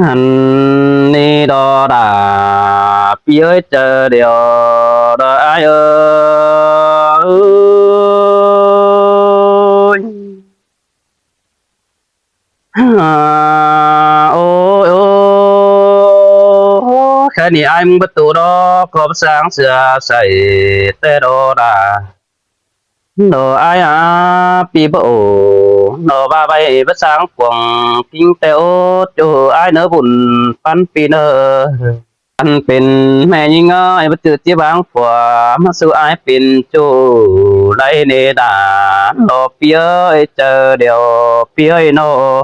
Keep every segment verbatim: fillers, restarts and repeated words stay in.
Hăn ꞌnị đó đa ꞌpi ơi, chaư điêu đó ai ơi. Ôi, ôi, ôi, khái ꞌnị ai ꞌmứng báu ꞌtố đó ꞌcọ báu sáng sửa sai ꞌtẹ đó đa. Đó ai a, ꞌpi báu ổ, đó ꞌva ꞌvạy báu sáng cuông, ꞌkính ꞌtẹ ốt ꞌchu ai ꞌnớ bun ꞌpắn ꞌpi ꞌnớ. Ăn pên ꞌme ꞌnhính ơi, báu ꞌchư ꞌchí báng phua, ꞌmá ꞌsứ ai pên ꞌchu đảy ꞌnê đa. Đó ꞌpi ơi, chaư điêu ꞌpi ơi ꞌnớ.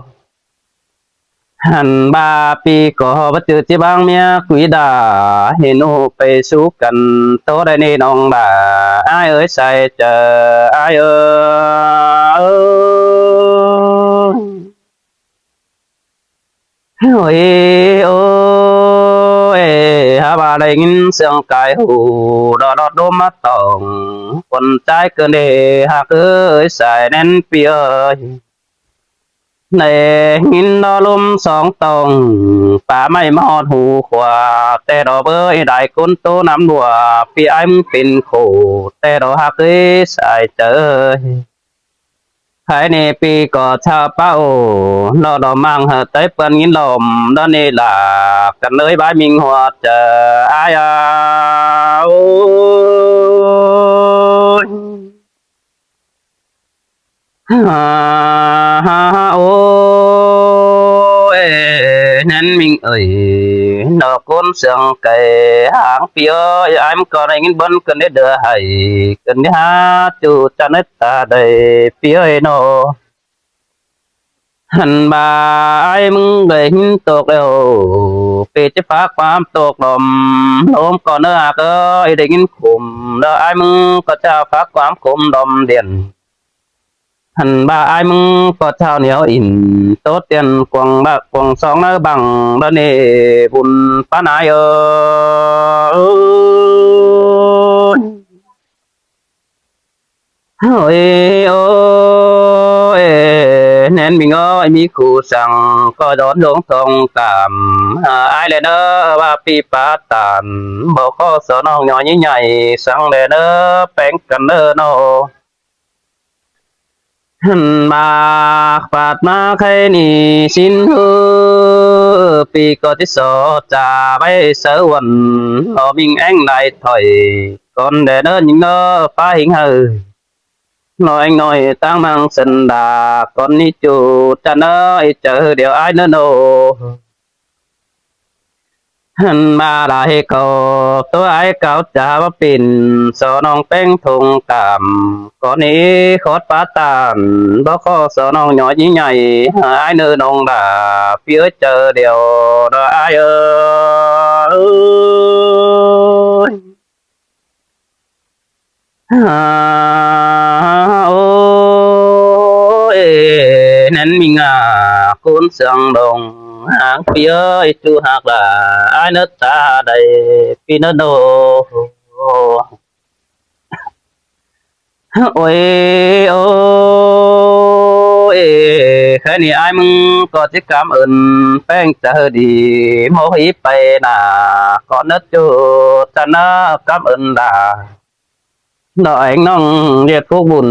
Hăn ꞌva ꞌpi ꞌcọ báu ꞌchư ꞌchí báng ꞌmía quí đa, hên ꞌnụ pay sú căn ꞌtố đảy ꞌnê ꞌnọng đa. Ai ơi, sai chaư ai ơi. Ôi, ôi, hák ꞌva đảy ꞌnghín ꞌsướng cai ꞌhụ, đó lót ꞌlốm ꞌmá tỏng, cuốn ꞌchái ꞌcợn đê ꞌhặc ơi, sai ꞌnén ꞌpi ơi. Đảy ꞌnghín đó ꞌlốm song tỏng, pá ꞌmạy ꞌmá ꞌhọt ꞌhụ khua, ꞌtẹ đó bới đảy ꞌcốn ꞌtố ꞌnăm ꞌlua, ꞌpi ai ꞌmứng pên khổ, ꞌtẹ đó ꞌhặc ơi, sai chaư ơi. Khái ꞌnị ꞌpi ꞌcọ ꞌchạu páo, đó đó ꞌmáng hảư ꞌtếng ꞌpươn ꞌnghín lom, đó ꞌnị ꞌlạ căn ới bái ꞌminh ꞌhọt chaư ai a. Ôi. Ôi, ꞌnén ꞌminh ơi, đó ꞌcốn ꞌsướng cai ꞌháng ꞌpi ơi, ai ꞌmứng ꞌcọ đảy ꞌnghín bón ꞌcợn đê đưa hảy, ꞌcợn đê hák ꞌchu chăn ứt ta đảy ꞌpi ơi ꞌnớ. Hăn ꞌva ai ꞌmứng đảy ꞌnghín tốc lẻo, ꞌpi ꞌchí phák ꞌquám tốc đom, ꞌlốm ꞌcọ ꞌnớ ꞌhặc ơi, đảy ꞌnghín khôm, đó ai ꞌmứng ꞌcọ ꞌchạu phák ꞌquám khôm đom điên. Hăn ꞌva ai ꞌmứng ꞌcọ ꞌchạu nẻo in, ꞌtố tiên cuông bák cuông song ꞌnớ bang, đó ꞌnị bun ꞌpắn ai ơi. Ôi, ôi, ꞌnén ꞌminh ơi, ꞌmí khu săng ꞌcọ đón dống thông cảm, à, ai lẻ ꞌnớ ꞌva ꞌpi pá ꞌtan, báu ꞌcọ so ꞌnọng ꞌnhó ꞌnhí ꞌnhạy, săng lẻ ꞌnớ ꞌpéng căn ꞌnớ ꞌnớ. Hăn ꞌva pát ꞌmá khái ꞌnị ꞌsịn ꞌhứ, ꞌpi ꞌcọ ꞌchí so chả ꞌvạy sáư uôn, ꞌnọ ꞌminh ꞌéng lai thỏi, cón đé ꞌnớ ꞌnhính ꞌnớ pá ꞌhính hảư. ꞌNọ ꞌéng ꞌnọi ꞌtáng ꞌmáng sân đa, cón ꞌnị ꞌchu chăn ơi, chaư điêu ai ꞌnớ ꞌnớ. Hăn ꞌva đa ꞌhế ꞌcọ ꞌtố ai cáo chả báu pên, so ꞌnọng ꞌpéng thông cảm, cón ꞌnị khót pá ꞌtan, báu ꞌcọ so ꞌnọng ꞌnhó ꞌnhí ꞌnhạy, ai ꞌnớ ꞌnọng đa, ꞌpi ơi chaư điêu đó ai ơi. À, ôi, ꞌnén ꞌminh à, ꞌcốn sương đông, ꞌháng ꞌpi ơi, ꞌchu ꞌhặc đa, ai ꞌnớ ta đảy, ꞌpi ꞌnớ ꞌnớ. Ôi, ôi, khái ꞌnị ai ꞌmứng ꞌcọ ꞌchí cảm ơn ꞌpéng chaư đi, ꞌmá hí pay nả, ꞌcọ ꞌnớ ꞌchu chăn ꞌnớ cảm ơn đa. Đó ꞌéng ꞌnọng ꞌdệt phúc bun,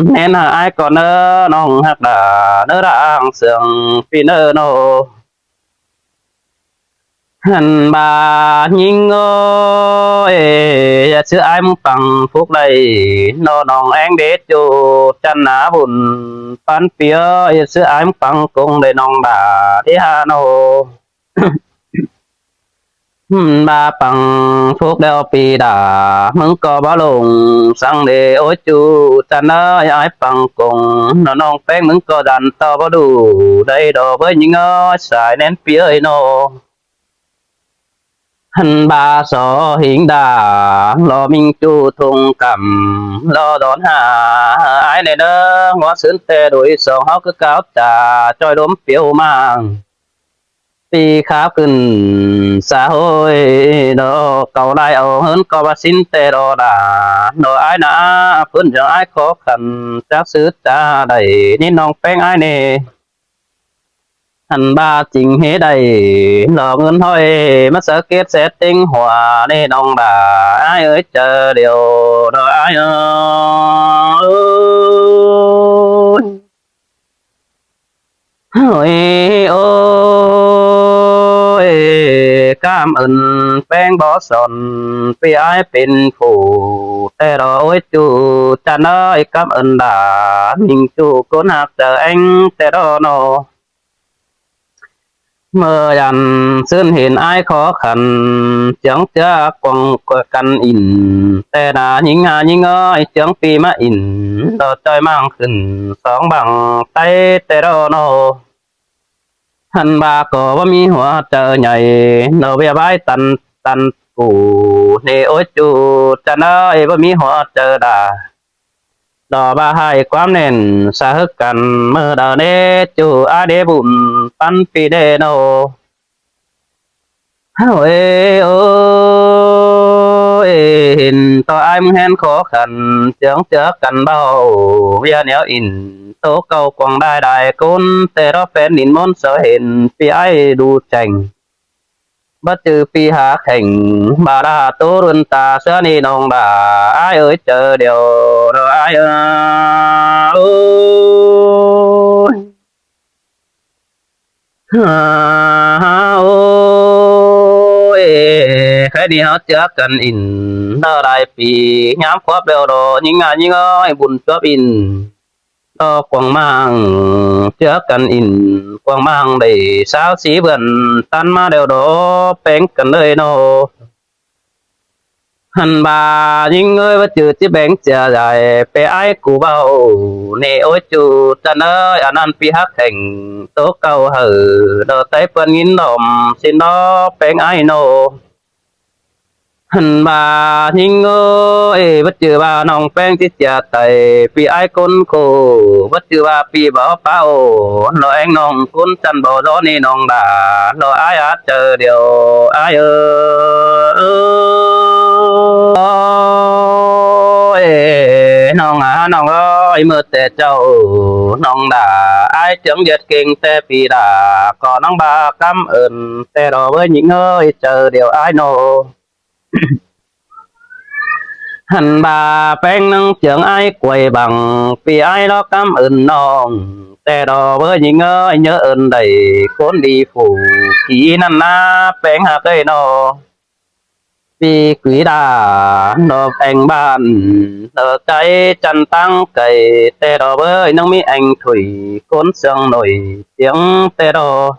ꞌnén hả ai ꞌcọ ꞌnớ ꞌnọng ꞌhặc đa, ꞌnớ đa ꞌháng sương ꞌpi ꞌnớ ꞌnớ. Hăn ꞌva ꞌnhính ơi, ꞌdệt ꞌsứ ai ꞌmứng păng phúc đảy, ꞌnọ ꞌnọng ꞌéng đế ꞌchu chăn nả bun, ꞌpắn ꞌpi ơi, ꞌdệt ꞌsứ ai ꞌmứng păng công đảy ꞌnọng đa, đế hả ꞌnớ. Hưn, ꞌva păng phúc đeo ꞌpi đa, ꞌmứng ꞌcọ báu lông, săng đế ôi ꞌchu chăn ơi, ai păng công, ꞌnọ ꞌnọng ꞌpéng ꞌmứng ꞌcọ dăn ꞌto báu đu, đảy đó ꞌvới ꞌnhính ơi, sai ꞌnén ꞌpi ơi ꞌnớ. Hăn ꞌva so ꞌhính đa, lo ꞌminh ꞌchu thông cảm, lo đón hả, ai ꞌnê ꞌnớ, ngó sưn ꞌtẹ đuổi song ꞌháu cứ cáo chả, ꞌchoi đốm piêu mang. ꞌPi kháp khửn xã hội đó, cáu lai au ꞌhớn ꞌcọ ꞌva ꞌsịn ꞌtẹ đó đa, đó ai nả, ꞌpứng dong ai khó khăn, chắc sứ chả đảy, ꞌnị ꞌnọng ꞌpéng ai ꞌnê. Hăn ꞌva chính ꞌhế đảy lo ꞌngớn ꞌhọi ꞌmá sáư kết ꞌsẹt ꞌtếng hua ꞌnị ꞌnọng đả ải ơi, chaư điêu đó ải ơi. Ôi, ôi, cảm ơn ꞌpéng bók son ꞌpi ải pên phủ ꞌtẹ đó ôi ꞌchu chăn ơi, cảm ơn đả ꞌnhính ꞌchu ꞌcốn ꞌhặc chaư ꞌeng ꞌtẹ đó ꞌnọ. ꞌMưa dản ꞌsướng hên ải khó khăn, chướng ꞌchớ cuông căn ỉn ꞌtẹ đả ꞌnhính ha ꞌnhính ơi, chướng ꞌpi ꞌmá ỉn đó ꞌchoi ꞌmáng khửn song bang ꞌTáy ꞌtẹ đó ꞌnọ. Hăn ꞌva ꞌcọ báu ꞌmí hua chaư ꞌnhạy ꞌnọ ꞌviạk bái tăn tăn phủ ꞌnị ôi ꞌchu chăn ơi, báu ꞌmí hua chaư đả đó ꞌva ꞌhại ꞌquám ꞌnện sa hớc căn ꞌmưa đaư ꞌnê ꞌchu ải đé bun păn ꞌpi đê ꞌnọ. Ôi, ôi, hên ꞌto ải ꞌmướng ꞌhén khó khăn, chướng ꞌchớ căn báu ꞌviạk ꞌnéo ỉn ꞌtố ꞌcau cuông đai đai ꞌcốn ꞌtẹ đó phén đin ꞌmôn so hên ꞌpi ải đu chẻng. Báu ꞌchư ꞌpi hák hẻng ꞌva đa ꞌtố ꞌluôn ta ꞌsứa ꞌnị ꞌnọng đả ải ơi, chaư điêu đó ải ơi. Ôi, khái ꞌnị ꞌháu ꞌchớ căn ỉn ꞌnớ lai ꞌpi, ꞌnhám khóp điêu đó ꞌnhính ải ꞌnhính ơi, bun chuốp ỉn đó cuông ꞌmáng, ꞌchớ căn ỉn cuông ꞌmáng đảy sáo sí bươn tăn ꞌmá điêu đó ꞌpéng căn ꞌlới ꞌnọ. Hăn ꞌva ꞌnhính ơi, báu ꞌchư ꞌchí béng ꞌchưa dải ꞌpé ải cu ꞌvạu ꞌnị ôi ꞌchu chăn ơi, ăn ꞌnặn ꞌpi hák hẻng ꞌtố ꞌcau hảư đó ꞌTáy ꞌpươn ꞌnghín đom ꞌsịn đó ꞌpéng ải ꞌnọ. Hăn ꞌva ꞌnhính ơi, báu ꞌchư ꞌva ꞌnọng ꞌpéng ꞌchí ꞌchưa tai ꞌpi ải ꞌcốn khổ, báu ꞌchư ꞌva ꞌpi báu páo lo ꞌeng ꞌnọng ꞌcốn chăn báu đó ꞌnị ꞌnọng đả lo ải át chaư điêu ải ơi. Ôi, ꞌnọng ꞌa ꞌnọng ơi, ꞌmưa ꞌtẹ ꞌchạu ꞌnọng đả ải chướng ꞌdệt ꞌkính ꞌtẹ ꞌpi đả ꞌcọ ꞌnọng ꞌva cảm ơn ꞌtẹ đó ꞌvới ꞌnhính ơi, chaư điêu ải ꞌnọ. Hăn ꞌva ꞌpéng ꞌnưng chướng ải quay bằng ꞌpi ải đó cảm ơn ꞌnọng ꞌtẹ đó ꞌvới ꞌnhính ơi, nhớ ơn đảy ꞌcốn đi phủ ký ꞌnặn ꞌná ꞌpéng hák ơi ꞌnọ. ꞌPi quí đả ꞌnọ ꞌeng bản ꞌnọ cháy chăn ꞌtáng cay ꞌtẹ đó ꞌvới ꞌnưng ꞌmí ꞌeng thủi ꞌcốn sương nổi tiếng ꞌtẹ đó.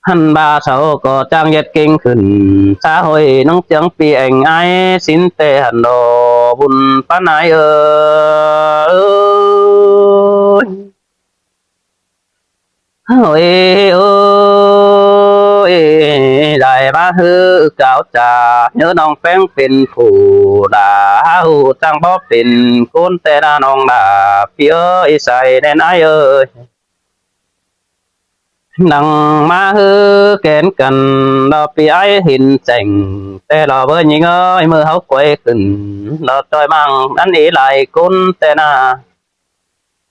Hăn ꞌva sau ꞌcọ chang ꞌdệt ꞌkính khửn, xã hội ꞌnưng chướng ꞌpi ꞌeng ải ꞌsịn ꞌtẹ hăn đó bun păn ải ơi. Ôi, ôi, đảy ꞌmá ꞌhứ cáo cha, nhớ ꞌnọng ꞌpéng pên phủ đả hák ꞌhụ chang bók pên ꞌcốn ꞌtẹ đa ꞌnọng đả ꞌpi ơi, sai ꞌnén ải ơi. Nẳng ꞌmá ꞌhứ kén căn đó ꞌpi ải hên chẻng ꞌtẹ đó ꞌvới ꞌnhính ơi, ꞌmưa ꞌháu quay khửn đó ꞌchoi ꞌmáng ꞌnặn ꞌnị lai ꞌcốn ꞌtẹ ꞌna.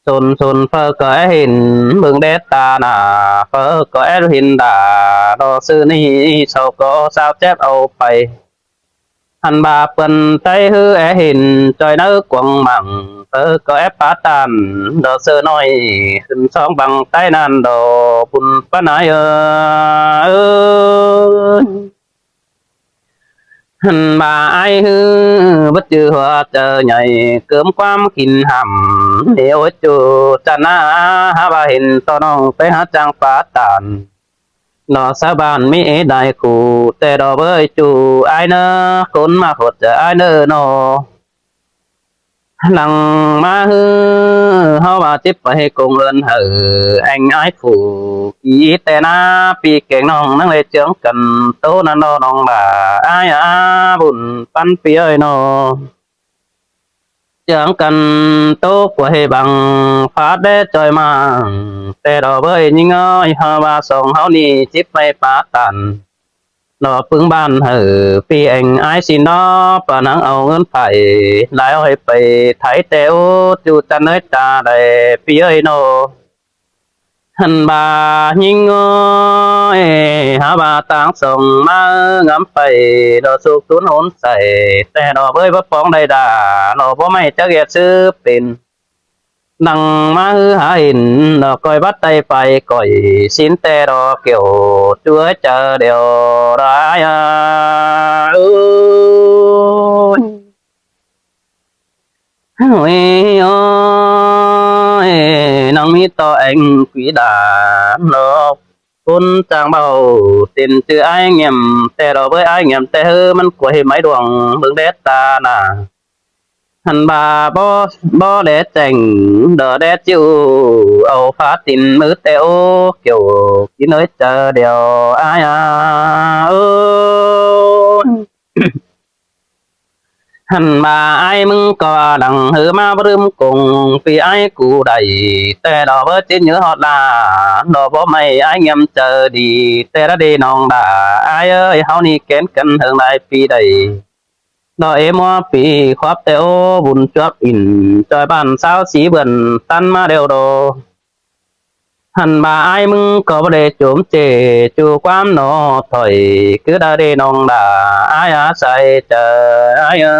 Sôn sôn phaư ꞌcọ é hên bưng đét ta nả, phaư ꞌcọ é hên đả đó ꞌsứ ꞌnị, sau ꞌcọ sao chép au pay. Hăn ꞌva ꞌpươn ꞌTáy ꞌhứ é hên ꞌchoi ꞌnớ cuông mảng, phaư ꞌcọ é pá ꞌtan đó ꞌsứ ꞌnọi, khửn song bằng ꞌTáy ꞌnặn đó bun păn ải ơi. Hăn ꞌva ải ꞌhứ báu ꞌchư hua chaư ꞌnhạy, cớm ꞌquám khỉn hẳm ꞌnị ôi ꞌchu chăn ꞌna, hák ꞌva hên ꞌto ꞌnọng ꞌpéng hák chang pá ꞌtan đó ꞌsứ bản ꞌmí ế đai khu ꞌtẹ đó ꞌvới ꞌchu ải ꞌnớ, ꞌcốn ꞌmá hột chaư ải ꞌnớ ꞌnọ. Lăng ꞌmá ꞌhứ ꞌháu ꞌva chếp pay công ơn hảư ꞌeng ải phủ ký ꞌtẹ ꞌna, ꞌpi kéng ꞌnọng ꞌnăng lê chướng căn ꞌtố ꞌnặn ꞌnọ ꞌnọng đả ải a bun păn ꞌpi ơi ꞌnọ. Chướng căn ꞌtố quay bằng phát đé ꞌchoi ꞌmáng ꞌtẹ đó ꞌvới ꞌnhính ơi, ꞌháu ꞌva song ꞌháu ꞌnị chếp pay pá ꞌtan đó ꞌpứng bản hảư ꞌpi ꞌeng ải ꞌsịn đó, pá ꞌnăng au ꞌngớn phải lai ꞌhọi pay Thái ꞌtẹ ú ꞌchu chăn ới ta đảy ꞌpi ơi ꞌnọ. Hăn ꞌva ꞌnhính ơi, hák ꞌva ꞌtáng song ꞌmá ngắm pay, lo sụk tún hốn sảy, ꞌtẹ lo bới báu póng đảy đa, lo báu ꞌmạy chắc ꞌdệt ꞌsứ pên. Đăng ꞌmá ꞌhứ hák hên, lo ꞌcoi bắt tay pay ꞌcoi, sín ꞌtẹ lo kiẻo, ꞌchu ới chaư điêu, đa ai a. Ôi. Ôi ôi, ꞌnăng ꞌmí ꞌto eng quí đa, lo ꞌcốn ꞌchang báu tin ꞌchư ái nghem, ꞌtẹ lo bới ái nghem ꞌtẹ ꞌhứ ꞌmắn quay máy đuông ꞌmướng đét ta nả. Hăn ꞌva báu, báu đét chẻng, đo đét ꞌchịu, au phá tin ꞌmứ ꞌtẹ ô, kiẻo, kín ới chaư điêu, ai a, ơ. Hăn ꞌva ái ꞌmứng ꞌcọ đăng ꞌhứ ꞌmá báu ꞌlứm công, ꞌpi ái cu đảy, ꞌtẹ lo báu ꞌchí nhớ ꞌhọt la, lo báu ꞌmạy ái nghem chaư đi, ꞌtẹ đa đi ꞌnọng đa, ái ơi, ꞌháu ꞌnị kén căn hơng lai ꞌpi đảy. Lo ế ꞌmá ꞌpi khuốp ꞌtẹ ô, bun chuốp ỉn, ꞌchoi bản sáo sí bươn ꞌtắn ꞌmá đeo đô. Hăn ꞌva ái ꞌmứng ꞌcọ báu đảy chốm ꞌchê, ꞌchu ꞌquám ꞌnọ thỏi, cứ đa đi ꞌnọng đa, ái a sai chaư, ái a.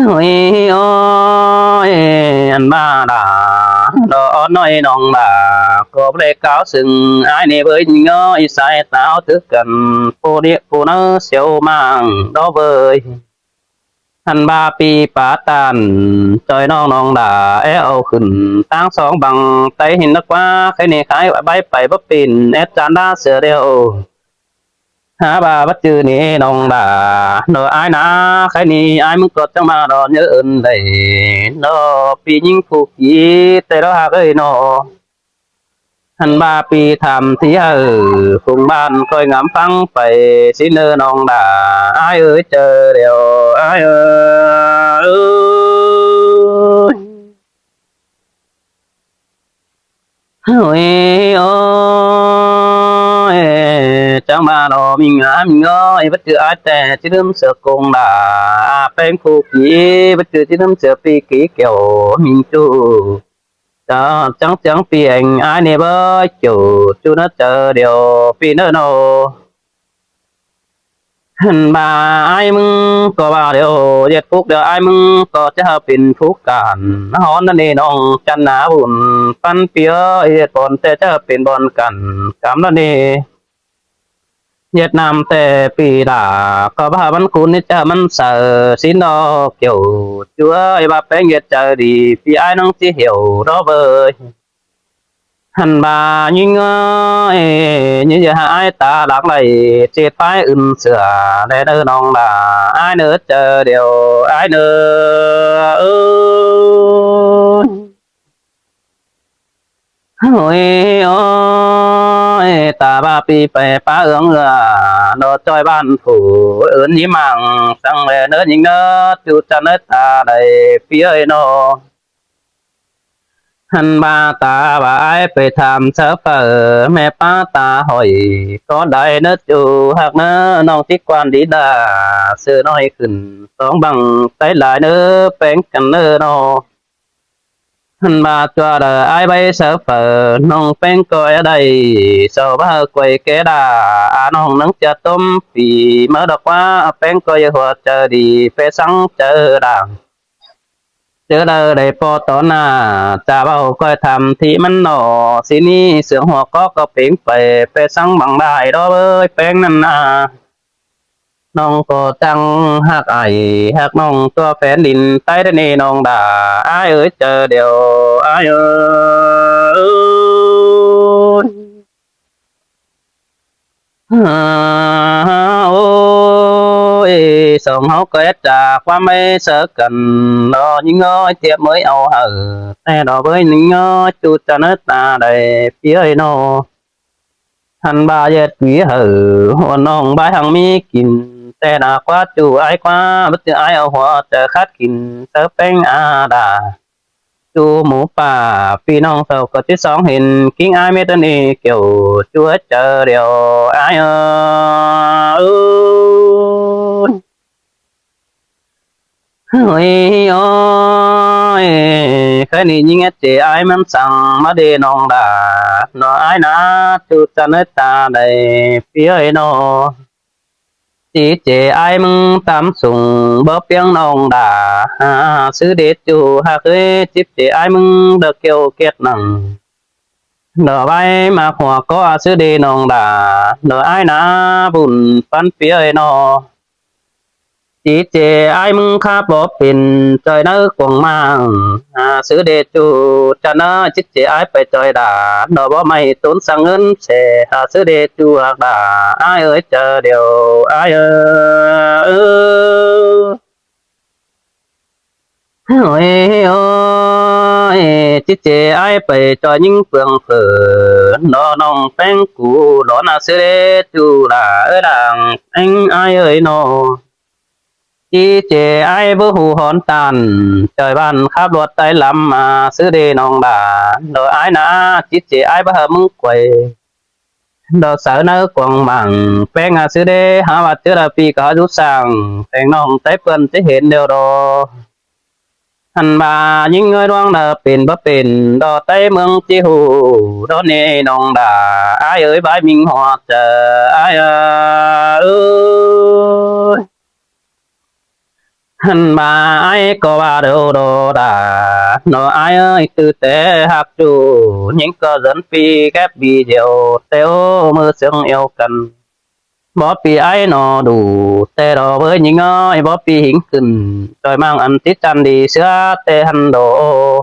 Ôi ôi, ăn ba đa, đó nói nòng đa, có lẽ cáo sừng, ai nê với ngó, sai táo tứ cần, cô địa cô nớ xéo mang, đó với. Ăn ba pi pá tàn, trời nòng nòng đa, é âu khửn, táng sóng bằng, tay hình nó quá, cái nê khái bái pày bấp pin, ép chán đá sửa đều. Há ba bắt chư ni nong đa, nơ ai na, khai ni ai mưng cột chăng ma đo nhớ ơn đẩy, nơ pi nhính phu ký, tê đó hạc ơi nơ. Hăn ba pi tham thí hở, phung ban coi ngắm phăng pày, xin nơ nong đa, ai ơi chờ đèo, ai ơi. Ôi ôi, chăng ba lo mình ngã mình ngơi, bất cứ ai tè, chứ đâm sửa cùng đa, peng khu ký, bất cứ chứ đâm sửa pi ký kiểu, mình chu. Cho chăng chăng pi anh, ai nê bơ, kiểu, chu nó chờ điều, pi nơ nô. Hăn ba ai mưng có ba điều, yết phúc điều ai mưng có chớ pin phúc cản, hón nê nong chăn ná bùn, păn pia, yết pon tê chớ pin bon cản, cám nê. Việt Nam tê pi đa, có ba bắn cún nê chớ mắn sờ, xin đó kiểu, chúa, ba peng yết chớ đi, pi ai năng chỉ hiểu đó bơi. Hăn ba nhính ơi, như giờ ai ta lắc lầy, chết phái ưn sửa, để đơ nong đa, ai nơ chờ điều, ai nơ ơi. Ôi ôi, ta ba pi pè pá ương ưa, nó choi ban phủ, ưn nhí mảng, sang lè nơ nhính nơ, chu chăn nơ ta đầy, pi ơi nô. Hăn ba ta ba ai pê tham sớ phở, mẹ pá ta hỏi, có đáy nớ chu hạc nớ nong tí quan đi đa, sư nói khửn sóng bằng tay lái nớ peng căn nơ nô. Hăn ba chua đờ ai bay sớ phở, nong peng coi đáy, sau ba quay ké đa, a nong nắng chia tôm pì mớ đọc quá, peng coi hùa chờ đi, pê sắng chờ đảng. Chớ đơ đáy po tó nà, chả bảo coi tham thị mắn nọ, xí ni sướng hùa có có pính pầy, pê sắng bằng đài đó với peng năn à. Nong có chăng hạc ải, hạc nong tua phén đin tay đơ nê nong đa, ai ơi chờ điều, ai ơi. Ôi, song háo có ép trà qua mây sớ cần, lo những ngó tiệp mới âu hở, tè đó với những ngó chu cha nớt ta đầy pi ơi nô. Hăn ba yết quý hở, hùa nong bái hăng mi kín, tè đã qua chu ai qua, bất cứ ai âu hùa, tè khát kín, tớ peng a đa. Chu mú pả, pi nong sầu có chứ sóng hình, kính ai mê tân y kiểu, chu ớt chờ điều, ai ơi. Ôi ôi, Khái ꞌnị ꞌnhính ét ꞌchế ải ꞌmắn săng ꞌmá đé ꞌnọng đa, ꞌnọ ải ꞌná ꞌchu ꞌchăn ới ta đảy ꞌpi ới ꞌnọ. Chí ꞌchế ải ꞌmứng ꞌtám sung báu ꞌpiếng ꞌnọng đa, ha, ha, ꞌsứ đé ꞌchu ꞌhặc ới, chí ꞌchế ải ꞌmứng đa kiêu kiệt nẳng. Đa ꞌvạy ꞌmặc hua ꞌcọ ꞌsứ đé ꞌnọng đa, đa ải ꞌná bun ꞌphắn ꞌpi ới ꞌnọ. Chí ꞌchế ải ꞌmứng khắp báu pên ꞌchoi ꞌnớ cuông ꞌmáng, ha, ꞌsứ đé ꞌchu ꞌchăn ꞌnớ, chí ꞌchế ải pay ꞌchoi đa, đa báu ꞌmạy tốn săng ứn sẻ, ha, ꞌsứ đé ꞌchu ꞌhặc đa, ải ới, chảu điêu ải ới. Ôi, ôi, ôi, ꞌchí ꞌchế ải pay ꞌchoi ꞌnhính ꞌpương phở, ꞌnọ ꞌnọng ꞌpéng cu, ꞌnọ ꞌná ꞌsứ đé ꞌchu đa ới, đang ꞌpéng ải ới ꞌnọ. ꞌChí ꞌchế ải báu hu hón ꞌtan, ꞌchoi ꞌván khắp ꞌluột ꞌtái ꞌlắm, ha, ꞌsứ đé ꞌnọng đa, ꞌnọ ải ꞌná, ꞌchí ꞌchế ải báu hảư ꞌmứng quay. Đa sáư ꞌnớ cuông ꞌmáng ꞌpéng, ha, ꞌsứ đé, hák ꞌva ꞌchớ đa ꞌpi ꞌcọ dú săng, ꞌtếng ꞌnọng ꞌtái ꞌpươn ꞌchí hên điêu đo. Hăn ꞌva ꞌnhính ꞌngới ꞌluống đa pên báu pên, đa ꞌtái ꞌmướng ꞌchí hu, đa ꞌnị ꞌnọng đa, ải ới, bái ꞌminh hua chảu ải ới. Hăn ꞌva ải ꞌcọ ꞌva điêu đo đa, ꞌnọ ải ới, ꞌtứ té ꞌhặc ꞌchu, ꞌnhính ꞌcọ dớn ꞌpi kép bi điêu, té ꞌô ꞌmự sương iêu căn. Báu ꞌpi ải ꞌnọ đu, té đo ꞌvới ꞌnhính ới, báu ꞌpi hính khửn, ꞌchoi ꞌmáng ăn tí ꞌchăn đi ꞌsứa té hăn đo.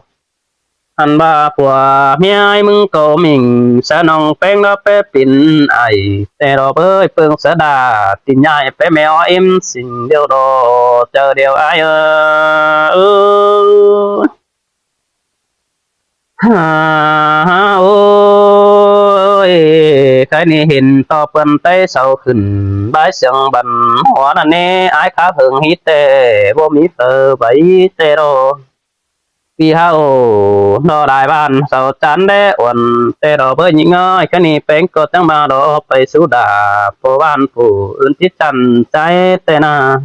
Hăn ꞌva pua ꞌmía ải ꞌmứng ꞌcọ ꞌminh, sáư ꞌnọng ꞌpéng đa pé pên ải, té đo ꞌvới ꞌpương sáư đa, tin ꞌnhại pé ꞌme ó ím sing điêu đo, chảu điêu ải ới. Ha, ha, ôi, khái ꞌnị hên ꞌto ꞌpươn ꞌtái sau khửn, bái sương băn hua ꞌnặn ꞌnị, ải khá hưng hí té, báu ꞌmí phở báu té đo. ꞌPi hák ổ, ꞌnọ đai ꞌván sau chăn đé uôn, té đo ꞌvới ꞌnhính ới, khái ꞌnị ꞌpéng ꞌcọ chắng ꞌva đo pay sú đa, ꞌpo ꞌván phủ ứn ꞌchí chăn chảu té ꞌná.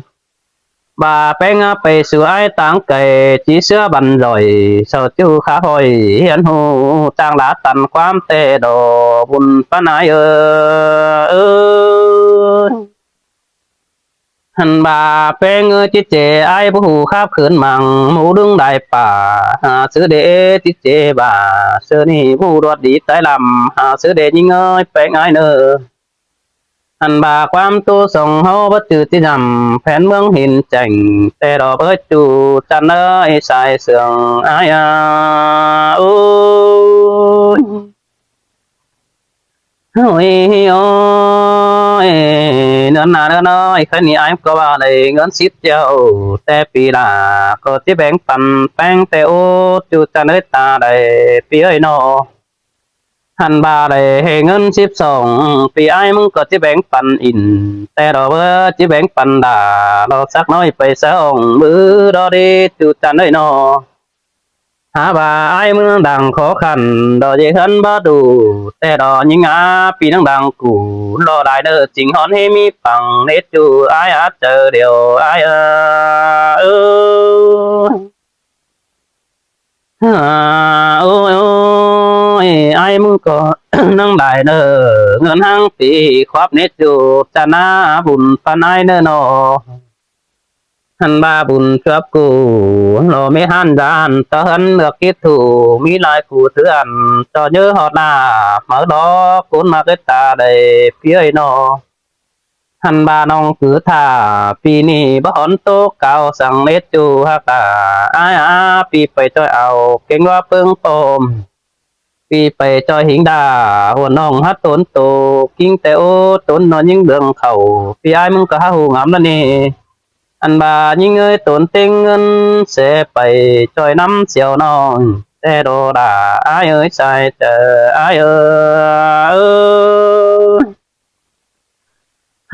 ꞌVa ꞌpéng ꞌmá pay sú ải táng cay, ꞌchí ꞌsứa băn doi, sau ꞌchu khá ꞌhọi hiến hú, ꞌtáng đá ꞌtăn ꞌquám té đo, bun ꞌphắn ải ới. Hăn ꞌva ꞌpéng ꞌchí ꞌchế ải báu hu khắp khửn ꞌmáng, ꞌmú đương đai pả, ha, ꞌsứ đé ꞌchí ꞌchế ꞌva, ꞌsứ ꞌnị báu hu đuột đi ꞌtái ꞌlắm, ha, ꞌsứ đé ꞌnhính ới, ꞌpéng ải ꞌnớ. Hăn ꞌva ꞌquám ꞌtố song ꞌháu báu ꞌchư ꞌchí dăm, phén ꞌmướng hên chẻng, té đo ꞌvới ꞌchu chăn ꞌnớ, sai sương ải ới. Ôi, ôi, ꞌnớ ꞌnớ ꞌnớ ꞌnớ, khái ꞌnị ải ꞌcọ ꞌva đảy ꞌngớn síp triệu, té ꞌpi đa ꞌcọ ꞌchí béng păn ꞌpéng té ꞌô, ꞌchu chăn ới ta đảy ꞌpi ới ꞌnọ. Hăn ꞌva đảy hên ꞌngớn síp song, ꞌpi ải ꞌmứng ꞌcọ ꞌchí béng păn ỉn, té đo ꞌvới ꞌchí béng păn đa, đo sắc ꞌnọi pay sáư ỏng ꞌmự đo đi ꞌchu chăn ới ꞌnọ. Hák ꞌva ải ꞌmứng đang khó khăn, đo dễ ꞌhướn báu đủ, té đo ꞌnhính ꞌmá ꞌpi ꞌnáng đang củ, đo đai ꞌnớ ching hón ꞌhế ꞌmí păng, nết ꞌchu ải ꞌhá chảu điêu ải ới. Ôi, ôi, ải ꞌmứng ꞌcọ ꞌnáng đai ꞌnớ, ꞌngớn ꞌháng ꞌpi khóp nết ꞌchu chăn ꞌná, bun ꞌphắn ải ꞌnớ ꞌnọ. Hăn ꞌva bun chuốp ꞌcụ, lo ꞌmí ꞌhăn dan, ꞌto ꞌhướn ꞌmưa kít thủ, ꞌmí lai ꞌcụ thứ ăn, ꞌto ꞌnhớ ꞌhọt ꞌna, máư đó, cốn ꞌmặc ꞌhướn ta đảy ꞌpi ới ꞌnọ. Hăn ꞌva ꞌnọng cứ thả, ꞌpi ꞌnị báu hón tốc cao săng nết ꞌchu ꞌhặc đa, ải ꞌá, ꞌpi pay ꞌchoi au, kéng ꞌva ꞌpứng ꞌpôm. ꞌPi pay ꞌchoi hính đa, hua ꞌnọng hák tốn tô, ꞌkính té ꞌô, tốn ꞌnọ ꞌnhính bương khảu, ꞌpi ải ꞌmứng ꞌcọ hák hu ngắm ꞌnớ ꞌnị. Ăn ꞌva ꞌnhính ới tốn ꞌtếng ꞌngớn, ꞌsớ pay ꞌchoi ꞌnắm siêu ꞌnọng, té đo đa, ải ới, sai chảu ải ới.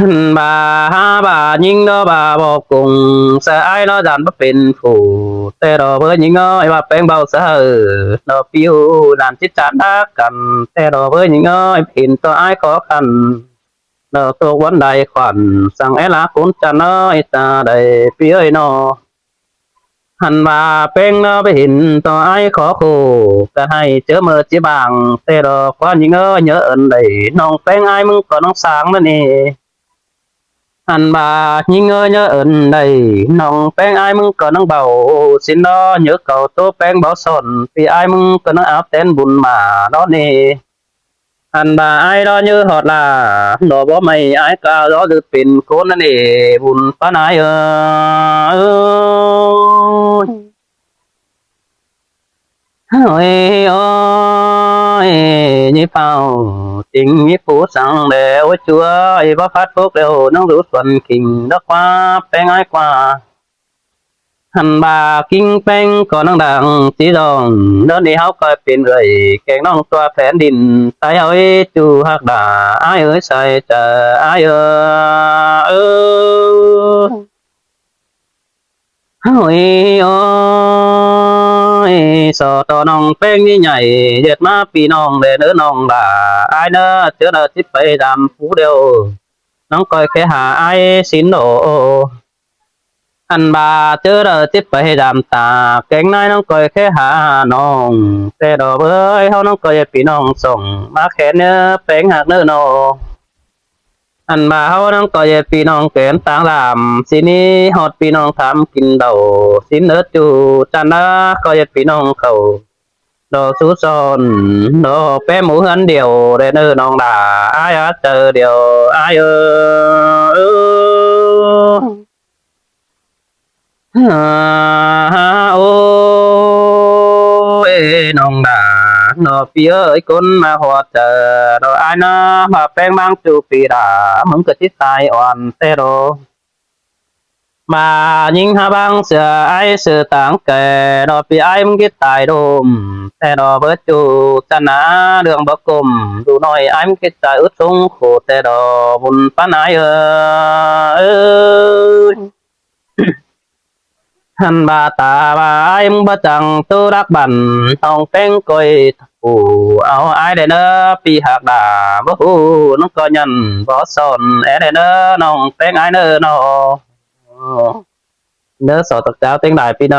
Ăn ꞌva hák ꞌva ꞌnhính đó ꞌva báu cung, ꞌsớ ải ꞌnọ dan báu pên phủ, té đo ꞌvới ꞌnhính ơi ꞌva ꞌpéng báu ꞌsớ hảư, ꞌnọ ꞌpi ꞌhụ dan ꞌchí chăn đá căn, té đo ꞌvới ꞌnhính ơi pên ꞌto ải khó khăn, ꞌnọ tốc ꞌvắn đai khoản, săng é ꞌlạ cốn chăn ơi ta đảy ꞌpi ơi ꞌnọ. ꞌHặn ꞌva ꞌPéng ꞌnớ báu hên ꞌto ải khó khổ, ꞌcọ hảư ꞌchớ ꞌmự ꞌchí bang, ꞌtẹ lo ꞌquá ꞌnhính ơi ꞌnhớ ơn đảy, ꞌnọng ꞌPéng ải ꞌmứng ꞌcọ ꞌnắng sáng ꞌnớ ꞌnị. ꞌHặn ꞌva ꞌnhính ơi ꞌnhớ ơn đảy, ꞌnọng ꞌPéng ải ꞌmứng ꞌcọ ꞌnắng báu, sính ꞌnớ ꞌnhớ cảu ꞌtố ꞌPéng báu son, ꞌpi ải ꞌmứng ꞌcọ ꞌnắng áp tén bun ꞌmá ꞌnớ ꞌnị. ꞌHặn ꞌva ải ꞌnớ ꞌnhớ ꞌhọt ꞌlạ, ꞌnớ báu ꞌmạy ải ꞌcọ ꞌnớ đảy pên ꞌcốn ꞌnớ ꞌnị, bun ꞌpắn ải ơ. Ôi, ôi, ꞌnị phao, chính ꞌnị phủ săng đé, ôi ꞌchua, ꞌnị báu phát phúc đéo, ꞌnắng dú xuôn khing, đắc ꞌquá, ꞌPéng ải ꞌquá. ꞌHặn ꞌva ꞌkính ꞌPéng ꞌcọ ꞌnắng đang ꞌchí dong, ꞌnớ ꞌnị ꞌháu ꞌcoi pên ơi, kéng ꞌnọng ꞌtưa phén đin, tai ꞌháu ꞌchí ꞌchư ꞌhặc đả, ải ơi, sai chaư, ải ơ. Ôi, ôi, so ꞌto ꞌnọng ꞌPéng ꞌnị nhảy, ꞌdệt ꞌmá ꞌpi ꞌnọng đé ꞌnớ ꞌnọng đả, ải ꞌnớ, ꞌchớ đaư ꞌchí pay dăm phủ đéo, ꞌnọng ꞌcoi khék hả ải sính ꞌnớ. ꞌHặn ꞌva ꞌchớ đaư ꞌchí pay dăm ta, kéng ꞌnị ꞌnọng ꞌcoi khék hả ꞌnọng, ꞌtẹ lo bới ꞌháu ꞌnọng ꞌcoi ꞌpi ꞌnọng sỏng, ꞌmá khen ꞌnớ ꞌPéng ꞌhặc ꞌnớ ꞌnớ. ꞌHặn ꞌva ꞌháu ꞌnọng ꞌcoi ꞌpi ꞌnọng kén ꞌtáng dăm, sính ꞌnị ꞌhọt ꞌpi ꞌnọng tham kin đaư, sính ꞌnớ ꞌchu ꞌchăn ꞌnớ ꞌcoi ꞌpi ꞌnọng khảu, đo sú son, đo ꞌpé mú ꞌhướn điêu, đé ꞌnớ ꞌnọng đả, ải ꞌchớ điêu, ải ơ. Ôi, ꞌnọng đả, ꞌnớ ꞌpi ơi, ꞌcốn ꞌmá ꞌhọt chaư, đo ải ꞌnớ, ꞌva ꞌPéng ꞌmáng ꞌchu ꞌpi đả, ꞌmứng ꞌcọ ꞌchí tai ón ꞌtẹ lo. ꞌVa ꞌnhính hák ꞌváng sia ải sia ꞌtáng kẻ, đo ꞌpi ải ꞌmứng ꞌchí tai đôm, ꞌtẹ lo bới ꞌchu ꞌchăn ꞌnớ, ꞌlương báu ꞌcốm, ꞌlụk ꞌnọi ải ꞌmứng ꞌchí tai ứt sung khổ, ꞌtẹ lo bun ꞌpắn ải ơ. ꞌHặn ꞌva ta ꞌva ải ꞌmứng báu chắng ꞌtố đắc bản, ꞌnọng ꞌPéng ꞌcoi phủ au ải đé ꞌnớ, ꞌpi ꞌhặc đả, báu phủ ꞌnọng ꞌcọ nhẳn báu son, é đé ꞌnớ ꞌnọng ꞌPéng ải ꞌnớ ꞌnớ. ꞌNớ so ꞌtặc cháo ꞌtếng lai ꞌpi ꞌnọng.